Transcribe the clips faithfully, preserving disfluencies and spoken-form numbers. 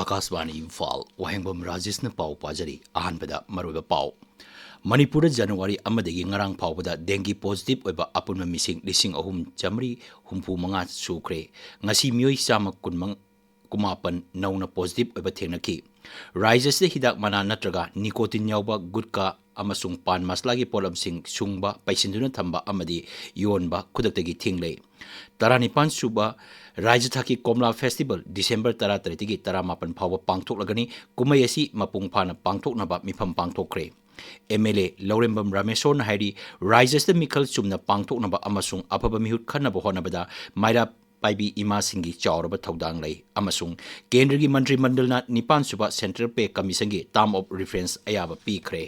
ꯑꯀꯥꯁꯕꯥꯅꯤ ꯏꯝꯐꯥꯜ, ꯋꯥꯍꯦꯡꯕꯝ ꯔꯥꯖꯦꯁꯅ ꯄꯥꯎ ꯄꯥꯖꯔꯤ꯫ ꯑꯍꯥꯟꯕꯗ ꯃꯔꯨꯑꯣꯏꯕ ꯄꯥꯎ꯫ ꯃꯅꯤꯄꯨꯔꯗ ꯖꯅꯋꯥꯔꯤ ꯑꯃꯗꯒꯤ ꯉꯔꯥꯡ ꯐꯥꯎꯕꯗ ꯗꯦꯡꯒꯤ ꯄꯣꯖꯤꯇꯤꯚ ꯑꯣꯏꯕ ꯑꯄꯨꯟꯕ ꯃꯤꯁꯤꯡ ꯂꯤꯁꯤꯡ ꯑꯍꯨꯝ ꯆꯥꯃꯔꯤ ꯍꯨꯝꯐꯨ ꯃꯉꯥ ꯁꯨꯈ꯭ꯔꯦ꯫ ꯉꯁꯤ ꯃꯤꯑꯣꯏ ꯆꯥꯝꯃ ꯀꯨꯟꯃꯉꯥ, ꯀꯨꯟꯃꯥꯄꯟ ꯅꯧꯅ ꯄꯣꯖꯤꯇꯤꯚ ꯑꯣꯏꯕ ꯊꯦꯡꯅꯈꯤ꯫ ꯔꯥꯖ꯭ꯌ ꯑꯁꯤꯗ ꯍꯤꯗꯥꯛ ꯃꯅꯥ ꯅꯠꯇ꯭ꯔꯒ ꯅꯤꯀꯣꯇꯤꯟ ꯌꯥꯎꯕ ꯒꯨꯠꯀꯥ ꯑꯃꯁꯨꯡ ꯄꯥꯟ ꯃꯁꯂꯥꯒꯤ ꯄꯣꯠꯂꯝꯁꯤꯡ ꯁꯨꯡꯕ, ꯄꯩꯁꯤꯟꯗꯨꯅ ꯊꯝꯕ ꯑꯃꯗꯤ ꯌꯣꯟꯕ ꯈꯨꯗꯛꯇꯒꯤ ꯊꯤꯡꯂꯦ꯫ ꯇꯔꯥꯅꯤꯄꯥꯟ ꯁꯨꯕ ꯔꯥꯖ꯭ꯌ ꯊꯥꯛꯀꯤ ꯀꯣꯝꯂꯥ ꯐꯦꯁꯇꯤꯚꯦꯜ ꯗꯤꯁꯦꯝꯕꯔ ꯇꯔꯥꯇꯔꯦꯠꯇꯒꯤ ꯇꯔꯥꯃꯥꯄꯟ ꯐꯥꯎꯕ ꯄꯥꯡꯊꯣꯛꯂꯒꯅꯤ꯫ ꯀꯨꯝꯍꯩ ꯑꯁꯤ ꯃꯄꯨꯡ ꯐꯥꯅ ꯄꯥꯡꯊꯣꯛꯅꯕ ꯃꯤꯐꯝ ꯄꯥꯡꯊꯣꯛꯈ꯭ꯔꯦ꯫ ꯑꯦꯝ ꯑꯦꯜ ꯑꯦ ꯂꯧꯔꯦꯝꯕꯝ ꯔꯥꯃꯦꯁꯣꯔꯅ ꯍꯥꯏꯔꯤ, ꯔꯥꯖ꯭ꯌ ꯑꯁꯤꯗ ꯃꯤꯈꯜ ꯆꯨꯝꯅ ꯄꯥꯡꯊꯣꯛꯅꯕ ꯑꯃꯁꯨꯡ ꯑꯐꯕ ꯃꯤꯍꯨꯠ ꯈꯟꯅꯕ ꯍꯣꯠꯅꯕꯗ ꯃꯩꯔꯥ ꯄꯥꯏꯕꯤ ꯏꯃꯥꯁꯤꯡꯒꯤ ꯆꯥꯎꯔꯕ ꯊꯧꯗꯥꯡ ꯂꯩ ꯑꯃꯁꯨꯡ ꯀꯦꯟꯗ꯭ꯔꯒꯤ ꯃꯟꯇ꯭ꯔꯤ ꯃꯟꯗꯜꯅ ꯅꯤꯄꯥꯟ ꯁꯨꯕ ꯁꯦꯟꯇ꯭ꯔꯦꯜ ꯄꯦ ꯀꯃꯤꯁꯟꯒꯤ ꯇꯥꯔꯝ ꯑꯣꯐ ꯔꯤꯐꯔꯦꯟꯁ ꯑꯌꯥꯕ ꯄꯤꯈ꯭ꯔꯦ꯫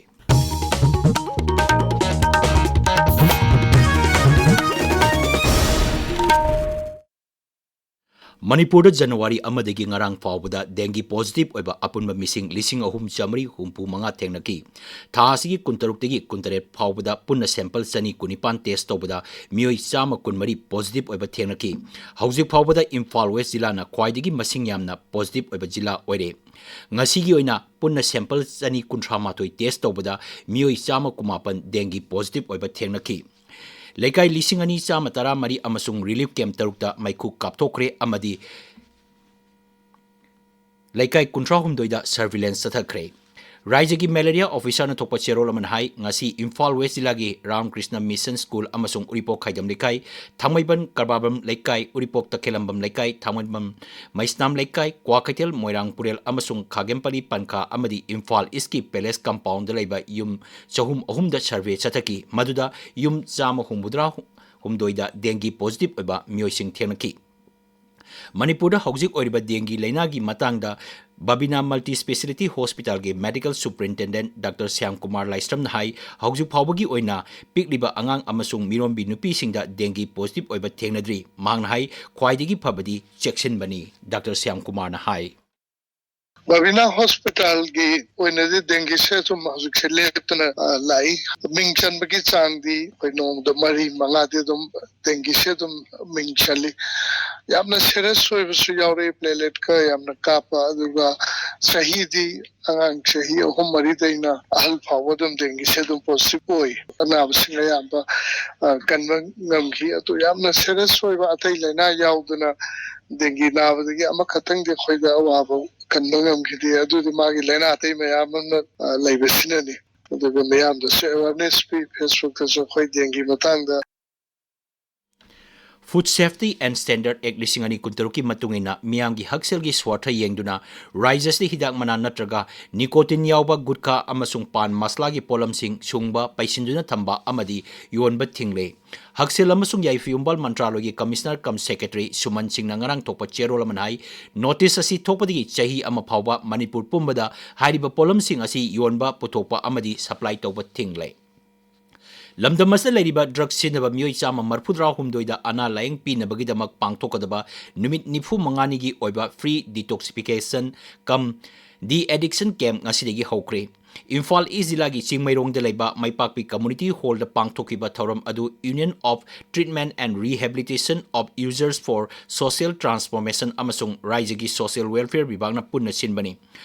ꯃꯅꯤꯄꯨꯔꯗ ꯖꯅꯋꯥꯔꯤ ꯑꯃꯗꯒꯤ ꯉꯔꯥꯡ ꯐꯥꯎꯕꯗ ꯗꯦꯡꯒꯤ ꯄꯣꯖꯤꯇꯤꯚ ꯑꯣꯏꯕ ꯑꯄꯨꯟꯕ ꯃꯤꯁꯤꯡ ꯂꯤꯁꯤꯡ ꯑꯍꯨꯝ ꯆꯥꯃꯔꯤ ꯍꯨꯝꯐꯨ ꯃꯉꯥ ꯊꯦꯡꯅꯈꯤ꯫ ꯊꯥ ꯑꯁꯤꯒꯤ ꯀꯨꯟꯇꯔꯨꯛꯇꯒꯤ ꯀꯨꯟꯇꯔꯦꯠ ꯐꯥꯎꯕꯗ ꯄꯨꯟꯅ ꯁꯦꯝꯄꯜ ꯆꯅꯤ ꯀꯨꯟꯅꯤꯄꯥꯟ ꯇꯦꯁ ꯇꯧꯕꯗ ꯃꯤꯑꯣꯏ ꯆꯥꯝꯃ ꯀꯨꯟꯃꯔꯤ ꯄꯣꯖꯤꯇꯤꯚ ꯑꯣꯏꯕ ꯊꯦꯡꯅꯈꯤ꯫ ꯍꯧꯖꯤꯛ ꯐꯥꯎꯕꯗ ꯏꯝꯐꯥꯜ ꯋꯦꯁ ꯖꯤꯂꯥꯅ ꯈ꯭ꯋꯥꯏꯗꯒꯤ ꯃꯁꯤꯡ ꯌꯥꯝꯅ ꯄꯣꯖꯤꯇꯤꯚ ꯑꯣꯏꯕ ꯖꯤꯂꯥ ꯑꯣꯏꯔꯦ꯫ ꯉꯁꯤꯒꯤ ꯑꯣꯏꯅ ꯄꯨꯟꯅ ꯁꯦꯝꯄꯜ ꯆꯅꯤ ꯀꯨꯟꯊ꯭ꯔꯥ ꯃꯥꯊꯣꯏ ꯇꯦꯁ ꯇꯧꯕꯗ ꯃꯤꯑꯣꯏ ꯆꯥꯝꯃ ꯀꯨꯟꯃꯥꯄꯟ ꯗꯦꯡꯒꯤ ꯄꯣꯖꯤꯇꯤꯚ ꯑꯣꯏꯕ ꯊꯦꯡꯅꯈꯤ꯫ ꯂꯩꯀꯥꯏ ꯂꯤꯁꯤꯡ ꯑꯅꯤ ꯆꯥꯝꯃ ꯇꯔꯥꯃꯔꯤ ꯑꯃꯁꯨꯡ ꯔꯤꯂꯤꯐ ꯀꯦꯝꯞ ꯇꯔꯨꯛꯇ ꯃꯩꯈꯨ ꯀꯥꯞꯊꯣꯛꯈ꯭ꯔꯦ ꯑꯃꯗꯤ ꯂꯩꯀꯥꯏ ꯀꯨꯟꯊ꯭ꯔꯥꯍꯨꯝꯗꯣꯏꯗ ꯁꯔꯚꯤꯂꯦꯟꯁ ꯆꯠꯊꯈ꯭ꯔꯦ꯫ ꯔꯥꯏꯖ꯭ꯌꯒꯤ ꯃꯦꯂꯦꯔꯤꯌꯥ ꯑꯣꯐꯤꯁꯔꯅ ꯊꯣꯛꯄ ꯆꯦꯔꯣꯜ ꯑꯃꯅ ꯍꯥꯏ, ꯉꯁꯤ ꯏꯝꯐꯥꯜ ꯋꯦꯁ ꯖꯤꯂꯥꯒꯤ ꯔꯥꯃꯀ꯭ꯔꯤꯁꯅ ꯃꯤꯁꯟ ꯁ꯭ꯀꯨꯜ ꯑꯃꯁꯨꯡ ꯎꯔꯤꯄꯣꯛ ꯈꯥꯏꯗꯝ ꯂꯩꯀꯥꯏ, ꯊꯥꯡꯃꯩꯕꯟ ꯀꯔꯕꯥꯔꯕꯝ ꯂꯩꯀꯥꯏ, ꯎꯔꯤꯄꯣꯛ ꯇꯈꯦꯂꯝꯕꯝ ꯂꯩꯀꯥꯏ, ꯊꯥꯡꯃꯩꯕꯟ ꯃꯩꯁꯅꯥꯝ ꯂꯩꯀꯥꯏ, ꯀ꯭ꯋꯥꯀꯩꯊꯦꯜ ꯃꯣꯏꯔꯥꯡ ꯄꯨꯔꯦꯜ ꯑꯃꯁꯨꯡ ꯈꯥꯒꯦꯝꯄꯜꯂꯤ ꯄꯟꯈꯥ ꯑꯃꯗꯤ ꯏꯝꯐꯥꯜ ꯏꯁꯀꯤ ꯄꯦꯂꯦꯁ ꯀꯝꯄꯥꯎꯟꯗ ꯂꯩꯕ ꯌꯨꯝ ꯆꯍꯨꯝ ꯑꯍꯨꯝꯗ ꯁꯔꯚꯦ ꯆꯠꯊꯈꯤ꯫ ꯃꯗꯨꯗ ꯌꯨꯝ ꯆꯥꯝꯃ ꯍꯨꯝꯐꯨꯇꯔꯥ ꯍꯨꯝꯗꯣꯏꯗ ꯗꯦꯡꯒꯤ ꯄꯣꯖꯤꯇꯤꯚ ꯑꯣꯏꯕ ꯃꯤꯑꯣꯏꯁꯤꯡ ꯊꯦꯡꯅꯈꯤ꯫ ꯃꯅꯤꯄꯨꯔꯗ ꯍꯧꯖꯤꯛ ꯑꯣꯏꯔꯤꯕ ꯗꯦꯡꯒꯤ ꯂꯩꯅꯥꯒꯤ ꯃꯇꯥꯡꯗ ꯕꯕꯤꯅꯥ ꯃꯜꯇꯤ ꯁ꯭ꯄꯦꯁꯤꯌꯦꯂꯤꯇꯤ ꯍꯣꯁꯄꯤꯇꯥꯜꯒꯤ medical superintendent doctor Shyam Kumar ꯂꯥꯏꯁ꯭ꯔꯝꯅ ꯍꯥꯏ, ꯍꯧꯖꯤꯛ ꯐꯥꯎꯕꯒꯤ ꯑꯣꯏꯅ ꯄꯤꯛꯂꯤꯕ ꯑꯉꯥꯡ ꯑꯃꯁꯨꯡ ꯃꯤꯔꯣꯟꯕꯤ ꯅꯨꯄꯤꯁꯤꯡꯗ ꯗꯦꯡꯒꯤ ꯄꯣꯖꯤꯇꯤꯚ ꯑꯣꯏꯕ ꯊꯦꯡꯅꯗ꯭ꯔꯤ꯫ ꯃꯍꯥꯛꯅ ꯍꯥꯏ, ꯈ꯭ꯋꯥꯏꯗꯒꯤ ꯐꯕꯗꯤ ꯆꯦꯛꯁꯤꯟꯕꯅꯤ꯫ ꯗꯥꯛꯇꯔ ꯁ꯭ꯌꯥꯝ ꯀꯨꯃꯥꯔꯅ ꯍꯥꯏ꯫ ꯕꯕꯤꯅꯥ ꯍꯣꯁꯄꯤꯇꯥꯜꯒꯤ ꯑꯣꯏꯅꯗꯤ ꯗꯦꯡꯒꯤꯁꯦ ꯑꯗꯨꯝ ꯍꯧꯖꯤꯛꯁꯦ ꯂꯦꯞꯇꯅ, ꯑ, ꯂꯥꯛꯏ꯫ ꯃꯤꯡ ꯆꯟꯕꯒꯤ ꯆꯥꯡꯗꯤ ꯑꯩꯈꯣꯏ ꯅꯣꯡꯃꯗ ꯃꯔꯤ ꯃꯉꯥꯗꯤ ꯑꯗꯨꯝ ꯗꯦꯡꯒꯤꯁꯦ ꯑꯗꯨꯝ ꯃꯤꯡ ꯆꯜꯂꯤ꯫ ꯌꯥꯝꯅ ꯁꯦꯔꯤꯌꯁ ꯑꯣꯏꯕꯁꯨ ꯌꯥꯎꯔꯛꯏ, ꯄ꯭ꯂꯦꯂꯦꯠꯀ ꯌꯥꯝꯅ ꯀꯥꯞꯄ, ꯑꯗꯨꯒ ꯆꯍꯤꯗꯤ ꯑꯉꯥꯡ ꯆꯍꯤ ꯑꯍꯨꯝ ꯃꯔꯤꯗꯩꯅ ꯑꯍꯜ ꯐꯥꯎꯕ ꯑꯗꯨꯝ ꯗꯦꯡꯒꯤꯁꯦ ꯑꯗꯨꯝ ꯄꯣꯖꯤꯇꯤꯚ ꯑꯣꯏ꯫ ꯑꯅꯥꯕꯁꯤꯡ ꯑꯌꯥꯝꯕ, ꯑ, ꯀꯟꯕ ꯉꯝꯈꯤ꯫ ꯑꯗꯨ ꯌꯥꯝꯅ ꯁꯦꯔꯤꯌꯁ ꯑꯣꯏꯕ ꯑꯇꯩ ꯂꯥꯏꯅꯥ ꯌꯥꯎꯗꯅ ꯗꯦꯡꯒꯤ ꯅꯥꯕꯗꯒꯤ ꯑꯃꯈꯛꯇꯪꯗꯤ ꯑꯩꯈꯣꯏꯗ ꯑꯋꯥꯕ ꯀꯟꯕ ꯉꯝꯈꯤꯗꯦ꯫ ꯑꯗꯨꯗꯤ ꯃꯥꯒꯤ ꯂꯥꯏꯅꯥ ꯑꯇꯩ ꯃꯌꯥꯝ ꯑꯃ, ꯑ, ꯂꯩꯕꯁꯤꯅꯅꯤ꯫ ꯑꯗꯨꯒ ꯃꯌꯥꯝꯗꯁꯨ ꯑꯦꯋꯥꯔꯅꯦꯁ ꯄꯤ, ꯐꯦꯁꯕꯨꯛꯇꯁꯨ ꯑꯩꯈꯣꯏ ꯗꯦꯡꯒꯤ ꯃꯇꯥꯡꯗ꯫ Food Safety and Standard Act ꯂꯤꯁꯤꯡ ꯑꯅꯤ ꯀꯨꯟꯇꯔꯨꯛꯀꯤ ꯃꯇꯨꯡ ꯏꯟꯅ ꯃꯤꯌꯥꯝꯒꯤ ꯍꯛꯁꯦꯜꯒꯤ ꯁ꯭ꯋꯥꯔꯊ ꯌꯦꯡꯗꯨꯅ ꯔꯥꯏꯖ꯭ꯌ ꯑꯁꯤꯗ ꯍꯤꯗꯥꯛ ꯃꯅꯥ ꯅꯠꯇ꯭ꯔꯒ nicotine ꯌꯥꯎꯕ ꯒꯨꯠꯈꯥ ꯑꯃꯁꯨꯡ ꯄꯥꯟ ꯃꯁꯂꯥꯒꯤ ꯄꯣꯠꯂꯝꯁꯤꯡ ꯁꯨꯡꯕ, ꯄꯩꯁꯤꯟꯗꯨꯅ ꯊꯝꯕ ꯑꯃꯗꯤ ꯌꯣꯟꯕ ꯊꯤꯡꯂꯦ꯫ ꯍꯛꯁꯦꯜ ꯑꯃꯁꯨꯡ ꯌꯥꯏꯐ ꯌꯨꯝꯕꯥꯜ ꯃꯟꯇ꯭ꯔꯥꯂꯣꯏꯒꯤ ꯀꯃꯤꯁꯅꯔ ꯀꯝ ꯁꯦꯀ꯭ꯔꯦꯇꯔꯤ ꯁꯨꯃꯟ ꯁꯤꯡꯅ ꯉꯔꯥꯡ ꯊꯣꯛꯄ ꯆꯦꯔꯣꯜ ꯑꯃꯅ ꯍꯥꯏ, ꯅꯣꯇꯤꯁ ꯑꯁꯤ ꯊꯣꯛꯄꯗꯒꯤ ꯆꯍꯤ ꯑꯃ ꯐꯥꯎꯕ ꯃꯅꯤꯄꯨꯔ ꯄꯨꯝꯕꯗ ꯍꯥꯏꯔꯤꯕ ꯄꯣꯠꯂꯝꯁꯤꯡ ꯑꯁꯤ ꯌꯣꯟꯕ, ꯄꯨꯊꯣꯛꯄ ꯑꯃꯗꯤ ꯁꯄ꯭ꯂꯥꯏ ꯇꯧꯕ ꯊꯤꯡꯂꯦ꯫ ꯂꯝꯗꯝ ꯑꯁꯤꯗ ꯂꯩꯔꯤꯕ ꯗ꯭ꯔꯒ ꯁꯤꯖꯤꯟꯅꯕ ꯃꯤꯑꯣꯏ ꯆꯥꯝꯃ ꯃꯔꯤꯐꯨꯇꯔꯥꯍꯨꯝꯗꯣꯏꯗ ꯑꯅꯥ ꯂꯥꯌꯦꯡ ꯄꯤꯅꯕꯒꯤꯗꯃꯛ ꯄꯥꯡꯊꯣꯛꯀꯗꯕ ꯅꯨꯃꯤꯠ ꯅꯤꯐꯨ ꯃꯉꯥꯅꯤꯒꯤ ꯑꯣꯏꯕ free detoxification cum de-addiction camp ꯉꯁꯤꯗꯒꯤ ꯍꯧꯈ꯭ꯔꯦ꯫ ꯏꯝꯐꯥꯜ ꯏꯁ ꯖꯤꯂꯥꯒꯤ ꯆꯤꯡꯃꯩꯔꯣꯡꯗ ꯂꯩꯕ ꯃꯩꯄꯥꯛꯄꯤ ꯀꯝꯃ꯭ꯌꯨꯅꯤꯇꯤ ꯍꯣꯜꯗ ꯄꯥꯡꯊꯣꯛꯈꯤꯕ ꯊꯧꯔꯝ ꯑꯗꯨ Union of Treatment and Rehabilitation of Users for Social Transformation ꯑꯃꯁꯨꯡ ꯔꯥꯏꯖ꯭ꯌꯒꯤ ꯁꯣꯁꯤꯌꯦꯜ ꯋꯦꯜꯐꯤꯌꯔ ꯕꯤꯚꯥꯒꯅ ꯄꯨꯟꯅ ꯁꯤꯟꯕꯅꯤ꯫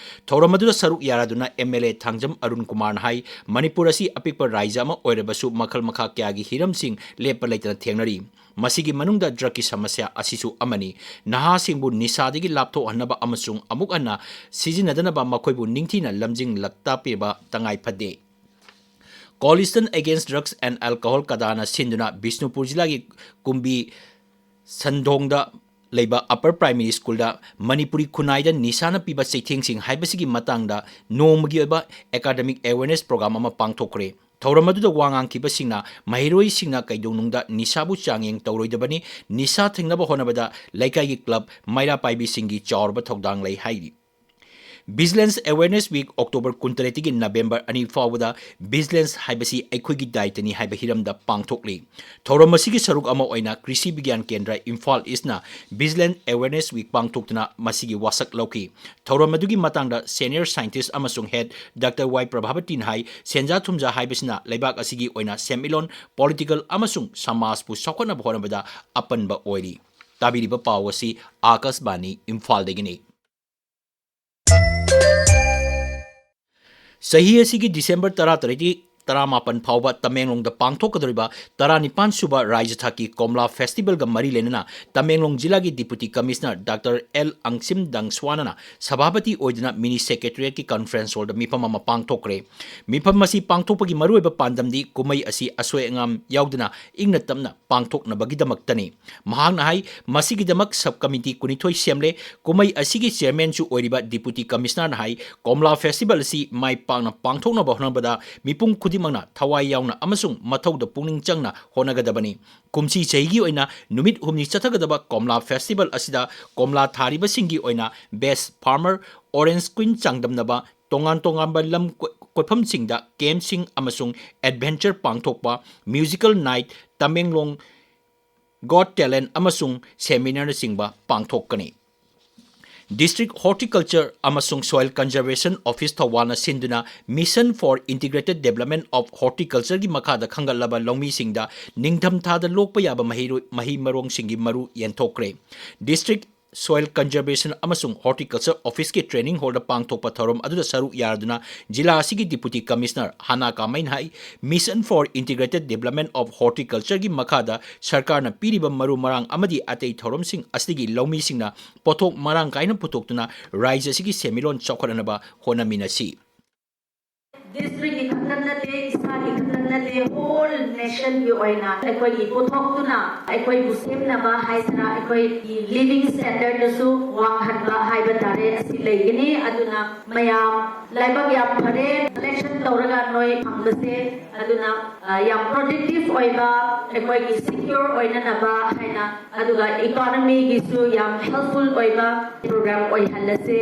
ꯊꯧꯔꯝ ꯑꯗꯨꯗ ꯁꯔꯨꯛ ꯌꯥꯔꯗꯨꯅ M L A Thangjam Arun ꯀꯨꯃꯥꯔꯅ ꯍꯥꯏ, ꯃꯅꯤꯄꯨꯔ ꯑꯁꯤ ꯑꯄꯤꯛꯄ ꯔꯥꯏꯖ꯭ꯌ ꯑꯃ ꯑꯣꯏꯔꯕꯁꯨ ꯃꯈꯜ ꯃꯈꯥ ꯀꯌꯥꯒꯤ ꯍꯤꯔꯝꯁꯤꯡ ꯂꯦꯞꯄ ꯂꯩꯇꯅ ꯊꯦꯡꯅꯔꯤ꯫ ꯃꯁꯤꯒꯤ ꯃꯅꯨꯡꯗ ꯗ꯭ꯔꯒꯀꯤ ꯁꯃꯁ꯭ꯌꯥ ꯑꯁꯤꯁꯨ ꯑꯃꯅꯤ꯫ ꯅꯍꯥꯁꯤꯡꯕꯨ ꯅꯤꯁꯥꯗꯒꯤ ꯂꯥꯞꯊꯣꯛꯍꯟꯅꯕ ꯑꯃꯁꯨꯡ ꯑꯃꯨꯛ ꯍꯟꯅ ꯁꯤꯖꯤꯟꯅꯗꯅꯕ ꯃꯈꯣꯏꯕꯨ ꯅꯤꯡꯊꯤꯅ ꯂꯝꯖꯤꯡ ꯂꯛꯇꯥꯛꯄꯤꯕ ꯇꯉꯥꯏ ꯐꯗꯦ꯫ Coalition Against Drugs and Alcohol, ꯀꯗꯥꯅ ꯁꯤꯟꯗꯨꯅ ꯕꯤꯁꯅꯨꯄꯨꯔ ꯖꯤꯂꯥꯒꯤ ꯀꯨꯝꯕꯤ ꯁꯟꯗꯣꯡꯗ ꯂꯩꯕ ꯑꯄꯔ ꯄ꯭ꯔꯥꯏꯃꯔꯤ ꯁ꯭ꯀꯨꯜꯗ ꯃꯅꯤꯄꯨꯔꯤ ꯈꯨꯟꯅꯥꯏꯗ ꯅꯤꯁꯥꯅ ꯄꯤꯕ ꯆꯩꯊꯦꯡꯁꯤꯡ ꯍꯥꯏꯕꯁꯤꯒꯤ ꯃꯇꯥꯡꯗ ꯅꯣꯡꯃꯒꯤ ꯑꯣꯏꯕ academic awareness program ꯑꯃ ꯄꯥꯡꯊꯣꯛꯈ꯭ꯔꯦ꯫ ꯊꯧꯔꯝ ꯑꯗꯨꯗ ꯋꯥ ꯉꯥꯡꯈꯤꯕꯁꯤꯡꯅ ꯃꯍꯩꯔꯣꯏꯁꯤꯡꯅ ꯀꯩꯗꯧꯅꯨꯡꯗ ꯅꯤꯁꯥꯕꯨ ꯆꯥꯡꯌꯦꯡ ꯇꯧꯔꯣꯏꯗꯕꯅꯤ, ꯅꯤꯁꯥ ꯊꯤꯡꯅꯕ ꯍꯣꯠꯅꯕꯗ ꯂꯩꯀꯥꯏꯒꯤ ꯀ꯭ꯂꯕ, ꯃꯩꯔꯥ ꯄꯥꯏꯕꯤꯁꯤꯡꯒꯤ ꯆꯥꯎꯔꯕ ꯊꯧꯗꯥꯡ ꯂꯩ ꯍꯥꯏꯔꯤ꯫ Vigilance Awareness Week October ꯀꯨꯟꯇꯔꯦꯠꯇꯒꯤ November ꯑꯅꯤ ꯐꯥꯎꯕꯗ Vigilance ꯍꯥꯏꯕꯁꯤ ꯑꯩꯈꯣꯏꯒꯤ ꯗꯥꯏꯇꯅꯤ ꯍꯥꯏꯕ ꯍꯤꯔꯝꯗ ꯄꯥꯡꯊꯣꯛꯂꯤ꯫ ꯊꯧꯔꯝ ꯑꯁꯤꯒꯤ ꯁꯔꯨꯛ ꯑꯃ ꯑꯣꯏꯅ ꯀ꯭ꯔꯤꯁꯤ ꯕꯤꯒ꯭ꯌꯥꯟ ꯀꯦꯟꯗ꯭ꯔ ꯏꯝꯐꯥꯜ ꯏꯁꯅ Vigilance Awareness Week ꯄꯥꯡꯊꯣꯛꯇꯨꯅ ꯃꯁꯤꯒꯤ ꯋꯥꯁꯛ ꯂꯧꯈꯤ꯫ ꯊꯧꯔꯝ ꯑꯗꯨꯒꯤ ꯃꯇꯥꯡꯗ senior scientist ꯑꯃꯁꯨꯡ head Doctor ꯋꯥꯏ ꯄ꯭ꯔꯚꯥꯕꯇꯤꯅ ꯍꯥꯏ, ꯁꯦꯟꯖꯥ ꯊꯨꯝꯖꯥ ꯍꯥꯏꯕꯁꯤꯅ ꯂꯩꯕꯥꯛ ꯑꯁꯤꯒꯤ ꯑꯣꯏꯅ ꯁꯦꯟꯃꯤꯠꯂꯣꯟ, political ꯑꯃꯁꯨꯡ ꯁꯃꯥꯖꯄꯨ ꯆꯥꯎꯈꯠꯅꯕ ꯍꯣꯠꯅꯕꯗ ꯑꯄꯟꯕ ꯑꯣꯏꯔꯤ꯫ ꯇꯥꯕꯤꯔꯤꯕ ꯄꯥꯎ ꯑꯁꯤ ꯑꯥꯀꯥꯁꯕꯥꯅꯤ ꯏꯝꯐꯥꯜꯗꯒꯤꯅꯤ꯫ ꯆꯍꯤ ꯑꯁꯤꯒꯤ December ꯇꯔꯥꯇꯔꯦꯠꯇꯒꯤ ꯇꯔꯥꯃꯥꯄꯟ ꯐꯥꯎꯕ ꯇꯃꯦꯡꯂꯣꯡꯗ ꯄꯥꯡꯊꯣꯛꯀꯗꯧꯔꯤꯕ ꯇꯔꯥꯅꯤꯄꯥꯟ ꯁꯨꯕ ꯔꯥꯖ꯭ꯌ ꯊꯥꯛꯀꯤ ꯀꯣꯝꯂꯥ festivalꯒ ꯃꯔꯤ ꯂꯩꯅꯅ ꯇꯃꯦꯡꯂꯣꯡ ꯖꯤꯂꯥꯒꯤ Deputy Commissioner Doctor ꯑꯦꯜ ꯑꯪꯁꯤꯝ ꯗꯪꯁ꯭ꯋꯥꯅꯅ ꯁꯚꯥꯄꯇꯤ ꯑꯣꯏꯗꯨꯅ mini secretariatꯀꯤ conference hallꯗ ꯃꯤꯐꯝ ꯑꯃ ꯄꯥꯡꯊꯣꯛꯈ꯭ꯔꯦ꯫ ꯃꯤꯐꯝ ꯑꯁꯤ ꯄꯥꯡꯊꯣꯛꯄꯒꯤ ꯃꯔꯨꯑꯣꯏꯕ ꯄꯥꯟꯗꯝꯗꯤ ꯀꯨꯝꯍꯩ ꯑꯁꯤ ꯑꯁꯣꯏ ꯑꯉꯥꯝ ꯌꯥꯎꯗꯅ ꯏꯪꯅ ꯇꯞꯅ ꯄꯥꯡꯊꯣꯛꯅꯕꯒꯤꯗꯃꯛꯇꯅꯤ꯫ ꯃꯍꯥꯛꯅ ꯍꯥꯏ, ꯃꯁꯤꯒꯤꯗꯃꯛ sub committee ꯀꯨꯟꯅꯤꯊꯣꯏ ꯁꯦꯝꯂꯦ꯫ ꯀꯨꯝꯍꯩ ꯑꯁꯤꯒꯤ chairmanꯁꯨ ꯑꯣꯏꯔꯤꯕ Deputy Commissionerꯅ ꯍꯥꯏ, ꯀꯣꯝꯂꯥ festival ꯑꯁꯤ ꯃꯥꯏ ꯄꯥꯛꯅ ꯄꯥꯡꯊꯣꯛꯅꯕ ꯍꯣꯠꯅꯕꯗ ꯃꯤꯄꯨꯝ ꯈꯨꯗꯤꯡꯃꯛꯅ ꯊꯋꯥꯏ ꯌꯥꯎꯅ ꯑꯃꯁꯨꯡ ꯃꯊꯧꯗ ꯄꯨꯛꯅꯤꯡ ꯆꯪꯅ ꯍꯣꯠꯅꯒꯗꯕꯅꯤ꯫ ꯀꯨꯝꯁꯤ ꯆꯍꯤꯒꯤ ꯑꯣꯏꯅ ꯅꯨꯃꯤꯠ ꯍꯨꯝꯅꯤ ꯆꯠꯊꯒꯗꯕ ꯀꯣꯝꯂꯥ festival ꯑꯁꯤꯗ ꯀꯣꯝꯂꯥ ꯊꯥꯔꯤꯕꯁꯤꯡꯒꯤ ꯑꯣꯏꯅ best farmer, orange queen ꯆꯥꯡꯗꯝꯅꯕ, ꯇꯣꯉꯥꯟ ꯇꯣꯉꯥꯟꯕ ꯂꯝ ꯀꯣꯏ-, ꯀꯣꯏꯐꯝꯁꯤꯡꯗ campꯁꯤꯡ ꯑꯃꯁꯨꯡ adventure ꯄꯥꯡꯊꯣꯛꯄ, musical night, Tamenglong Got Talent ꯑꯃꯁꯨꯡ seminarꯅꯆꯤꯡꯕ ꯄꯥꯡꯊꯣꯛꯀꯅꯤ꯫ District Horticulture ꯑꯃꯁꯨꯡ Soil Conservation Office ꯊꯧꯕꯥꯜꯅ ꯁꯤꯟꯗꯨꯅ Mission for Integrated Development of Horticultureꯒꯤ ꯃꯈꯥꯗ ꯈꯟꯒꯠꯂꯕ ꯂꯧꯃꯤꯁꯤꯡꯗ ꯅꯤꯡꯊꯝꯊꯥꯗ ꯂꯣꯛꯄ ꯌꯥꯕ ꯃꯍꯩꯔꯣꯏ-, ꯃꯍꯩ ꯃꯔꯣꯡꯁꯤꯡꯒꯤ ꯃꯔꯨ ꯌꯦꯟꯊꯣꯛꯈ꯭ꯔꯦ꯫ District Soil Conservation ꯑꯃꯁꯨꯡ Horticulture Officeꯀꯤ training hallꯗ ꯄꯥꯡꯊꯣꯛꯄ ꯊꯧꯔꯝ ꯑꯗꯨꯗ ꯁꯔꯨꯛ ꯌꯥꯗꯨꯅ ꯖꯤꯂꯥ ꯑꯁꯤꯒꯤ Deputy Commissioner ꯍꯥꯅꯥ ꯀꯥꯃꯩꯅ high, Mission for Integrated Development of Horticultureꯒꯤ ꯃꯈꯥꯗ ꯁꯔꯀꯥꯔꯅ ꯄꯤꯔꯤꯕ ꯃꯔꯨ ꯃꯔꯥꯡ ꯑꯃꯗꯤ ꯑꯇꯩ ꯊꯧꯔꯝꯁꯤꯡ ꯑꯁꯤꯗꯒꯤ ꯂꯧꯃꯤꯁꯤꯡꯅ ꯄꯣꯠꯊꯣꯛ ꯃꯔꯥꯡ ꯀꯥꯏꯅ ꯄꯨꯊꯣꯛꯇꯨꯅ ꯔꯥꯖ꯭ꯌ ꯑꯁꯤꯒꯤ ꯁꯦꯟꯃꯤꯠꯂꯣꯟ ꯆꯥꯎꯈꯠꯍꯟꯅꯕ ꯍꯣꯠꯅꯃꯤꯟꯅꯁꯤ꯫ Districtꯀꯤ ꯈꯛꯇ ꯅꯠꯇꯦ, ꯏꯁꯥꯒꯤ ꯈꯛꯇ ꯅꯠꯇꯦ, whole nationꯒꯤ ꯑꯣꯏꯅ ꯑꯩꯈꯣꯏꯒꯤ ꯄꯨꯊꯣꯛꯇꯨꯅ ꯑꯩꯈꯣꯏꯕꯨ ꯁꯦꯝꯅꯕ ꯍꯥꯏꯁꯤꯔꯥ, ꯑꯩꯈꯣꯏꯒꯤ living standardꯗꯁꯨ ꯋꯥꯡꯍꯟꯕ ꯍꯥꯏꯕ ꯇꯥꯔꯦ, ꯑꯁꯤ ꯂꯩꯒꯅꯤ꯫ ꯑꯗꯨꯅ ꯃꯌꯥꯝ ꯂꯥꯏꯕꯛ ꯌꯥꯝ ꯐꯔꯦ, selection ꯇꯧꯔꯒ ꯅꯣꯏ ꯐꯪꯕꯁꯦ꯫ ꯑꯗꯨꯅ ꯑ, ꯌꯥꯝ productive ꯑꯣꯏꯕ, ꯑꯩꯈꯣꯏꯒꯤ secure ꯑꯣꯏꯅꯅꯕ ꯍꯥꯏꯅ, ꯑꯗꯨꯒ economyꯒꯤꯁꯨ ꯌꯥꯝ helpful ꯑꯣꯏꯕ program ꯑꯣꯏꯍꯜꯂꯁꯦ꯫